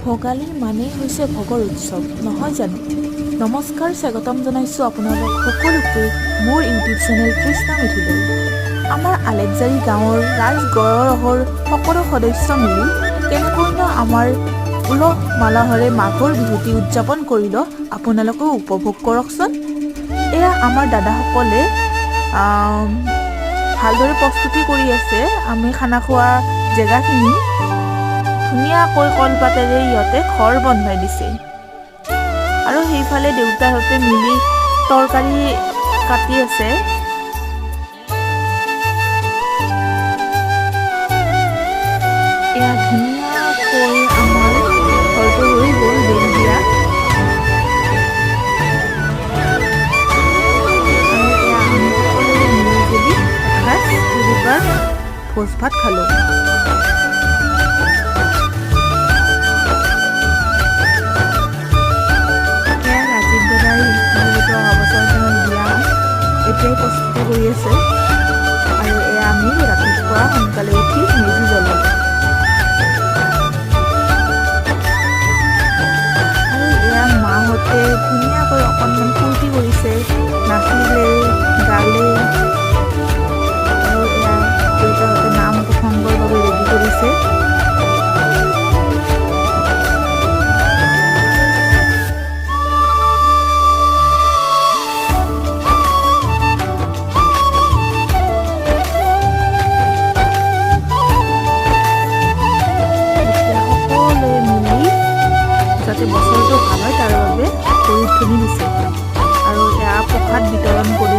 ভোগালী মানেই হৈছে ভোগৰ উৎসৱ, নহয় জানো? নমস্কাৰ, স্বাগতম জনাইছোঁ আপোনালোক সকলোকে মোৰ ইউটিউব চেনেল তৃষ্ণা মিথুলৈ। আমাৰ আলেকজাৰী গাঁৱৰ ৰাইজ গড়ৰহৰ সকলো সদস্য মিলি কেনেকৈনো আমাৰ উলহ মালহেৰে মাঘৰ বিহুটি উদযাপন কৰিলোঁ, আপোনালোকেও উপভোগ কৰকচোন। এয়া আমাৰ দাদাসকলে ভালদৰে প্ৰস্তুতি কৰি আছে। আমি খানা খোৱা জেগাখিনি ধুনীয়াকৈ কলপাতেৰে ইহঁতে ঘৰ বন্ধাই দিছে আৰু সেইফালে দেউতাহঁতে মিলি তৰকাৰী কাটি আছে। এয়া ধুনীয়াকৈ আমাৰ ঘৰটো হৈ গ'ল বেৰি দিয়া। আৰু এয়া আমি সকলোৱে মিলিজুলি এসাঁজ উৰুকাৰ ভোজ ভাত খালোঁ। এয়া ৰাজীৱ দাদাই যিহেতু অহা বছৰ তেওঁৰ বিয়া, এতিয়াই প্ৰস্তুতি কৰি আছে। আৰু এয়া আমি ৰাতিপুৱা সোনকালে উঠি মেজি জ্বলালোঁ। আৰু এয়া মাহঁতে ধুনীয়াকৈ অকণমান ফূৰ্তি কৰিছে, নাচিলে, গালে। আৰু এয়া দেউতাহঁতে নাম প্ৰসংগৰ বাবে ৰেডি কৰিছে। এতিয়া সকলোৱে মিলি যাতে বছৰটো ভাল হয়, তাৰ বাবে হৰিধ্বনি দিছে আৰু এয়া প্ৰসাদ বিতৰণ কৰিছে।